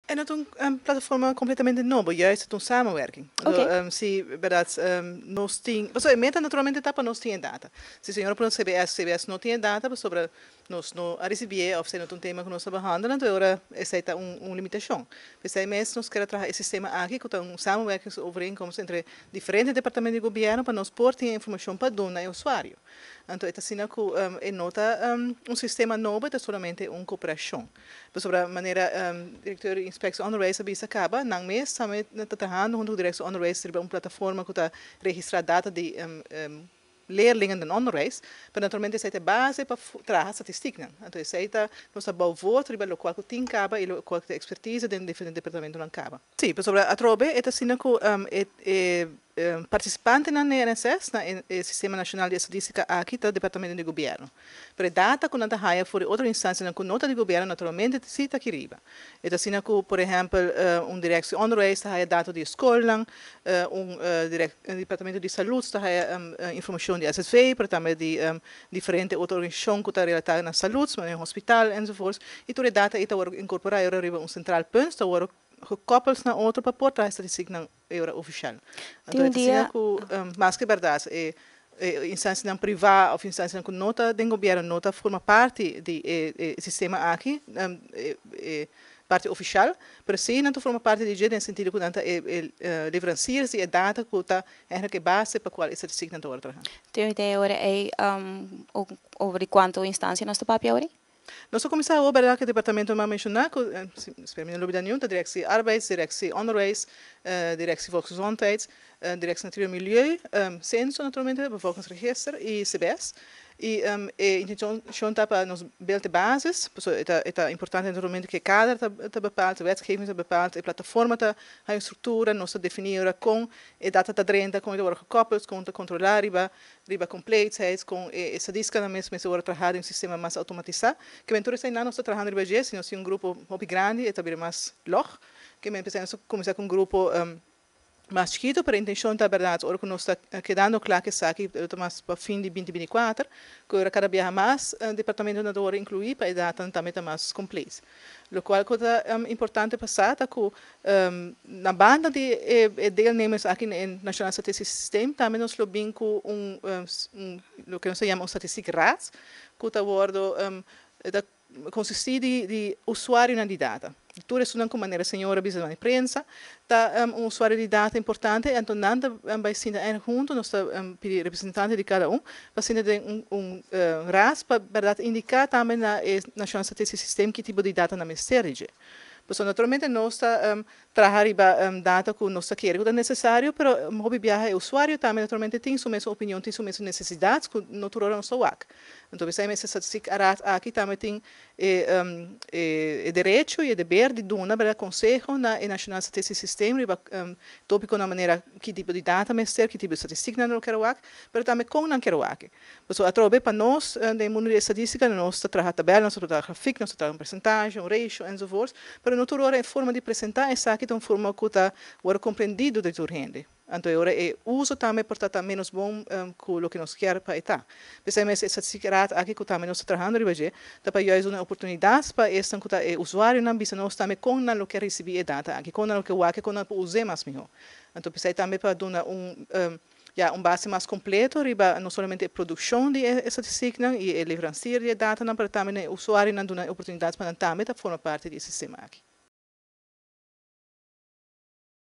E no ta un plataforma completamente nobo, juist het un samenwerking. Si, berdad, nos tin, pasobra e meta naturalmente ta pa nos tin e data. Si señora puntra CBS, CBS no tin e data pasobra nos no a ricibié of esei no ta un tema cu nos ta behandela, anto e ora esei ta un limitacion. P'esei mes nos kier a traha e sistema aki cu ta un samenwerkingsovereenkomst entre diferente departamento di gobierno pa nos por tin e informacion pa duna e usuario. Anto e ta asina cu e no ta un sistema nobo, e ta solamente un cooperacion. Pasobra manera directeur di Inspectie Onderwijs a bisa caba, nan mes tambe ta trahando hunto cu Directie Onderwijs riba un plataforma cu ta registra data di leerlingen den onderwijs, pero naturalmente esey ta e base pa traha statistieknan. Anto esey ta nos ta bou voort riba locual cu tin caba y locual cu ta expertise den diferente departamentonan caba. Sí, pasobra atrobe e ta asina cu e participantenan na e NSS, na e Sistema Nacional di Estadistica aki, ta departamento di gobierno. Pero e data cu nan ta haya for di otro instancianan cu no ta di gobierno naturalmente si ta aki riba. E ta asina cu, por ehempel, un Directie Onderwijs ta haya dato di e scolnan, un Departamento di Salud ta haya informacion di SSV, pero tambe di diferente otro organisacion cu ta relata na salud, manera hospital enzovoorts. Y tur e data ey ta worde incorpora ora riba un centraal punt, ta worde gekoppeld na otro pa por traha statistieknan e ora ofisial. Anto Tin e ta asina dia ku maske bèrdat e instansianan privá òf instansianan ku no ta den gobièrnu no ta forma parti di e sistema aki, e parti ofisial, pero sí nan ta forma parti di dje den sentido ku nan ta e leveransiers di e data ku ta eigenlijk e base pa kual e statistiknan ta wòrdu traha. Tin un idea ora ei over di kuantu instansia nos ta papia ora ei? Nos a kuminsá awor bèrdat ku e departamento mi a menshoná ku, spera mi no lubidá niun, ta Directie Arbeids, Directie Onderwijs, Directie Volksgezondheid, Directie Natuur en Milieu, Censo naturalmente, Bevolkingsregister i CBS. I e intenshon ta pa nos build e basis, pasobra e ta e ta importante naturalmente ku e kader ta ta bepaald, e wetgeving ta bepaald, e plataforma ta haña un struktura, nos ta definí ora kon e data ta drenta, kon e ta wòrdu gekoppeld, kon ta kontrolá riba Riba compleetheid, con e estadísticanan mes mester worde traha den un sistema mas automatisa. Ke men tur eseinan nos ta trahando riba dje, si nos tin un grupo hopi grandi e ta bira mas log. Ke men p'esei nos ta cuminsa cu un grupo mas chikito, pero e intencion ta berdad ora cu nos ta kedando cla cu esaki lo ta mas pa fin di 2024, cu ora cada biaha mas departamentonan ta worde inclui pa e datanan tambe ta mas compleet. Locual cu ta importante pa sa ta cu na banda di e deelnemers aki na e Nationaal Statistisch Systeem tambe nos lo bin cu un loke nos ta yama un statistiek-raad cu ta wordo ta consisti di usuarionan di data. Tur esunnan cu manera señor a bisa den prensa ta un usuario di data importante anto nan ta bay sinta eigenlijk hunto nos ta pidi representante di cada un pa sinta den un raad pa berdad indica tambe na e Nationaal Statistisch Systeem ki tipo di data nan mester di dje. Pasobra naturalmente nos ta traha riba data cu nos ta kere cu ta necesario, pero hopi biaha e usuario tambe naturalmente tin su mesun opinion, tin su mesun necesidad cu no tur ora nos ta wak. Anto p'esei mester statistiek-raad aki tambe tin e derecho y e deber di duna berdad conseho na e Nationaal Statistisch Systeem riba topiconan manera ki tipo di data mester, ki tipo di statistieknan nan lo kier wak, pero tambe con nan kier wak. Pasobra atrobe pa nos den mundo di estadistica nos ta traha tabel, nos ta traha grafiek, nos ta traha un presentahe, un ratio enzovoorts, pero no tur ora e forma di presenta esaki ta un forma cu ta worde comprendido di tur hende. Anto e ora e uso tambe por ta ta menos bon cu loke nos kier pa e ta. P'esei mes e statistiek-raad aki cu tambe nos ta trahando riba dje ta pa juist duna e oportunidad pa esnan cu ta e usuarionan bisa nos tambe con nan lo kier ricibi e data aki, con nan lo kier wak e, con nan por us'e mas miho. Anto p'esei tambe pa duna un Ya un base mas completo riba no solamente e produccion di e statisticnan y e leverancier di e datanan, pero tambe na e usuarionan duna e oportunidad pa nan tambe ta forma parti di e sistema aki.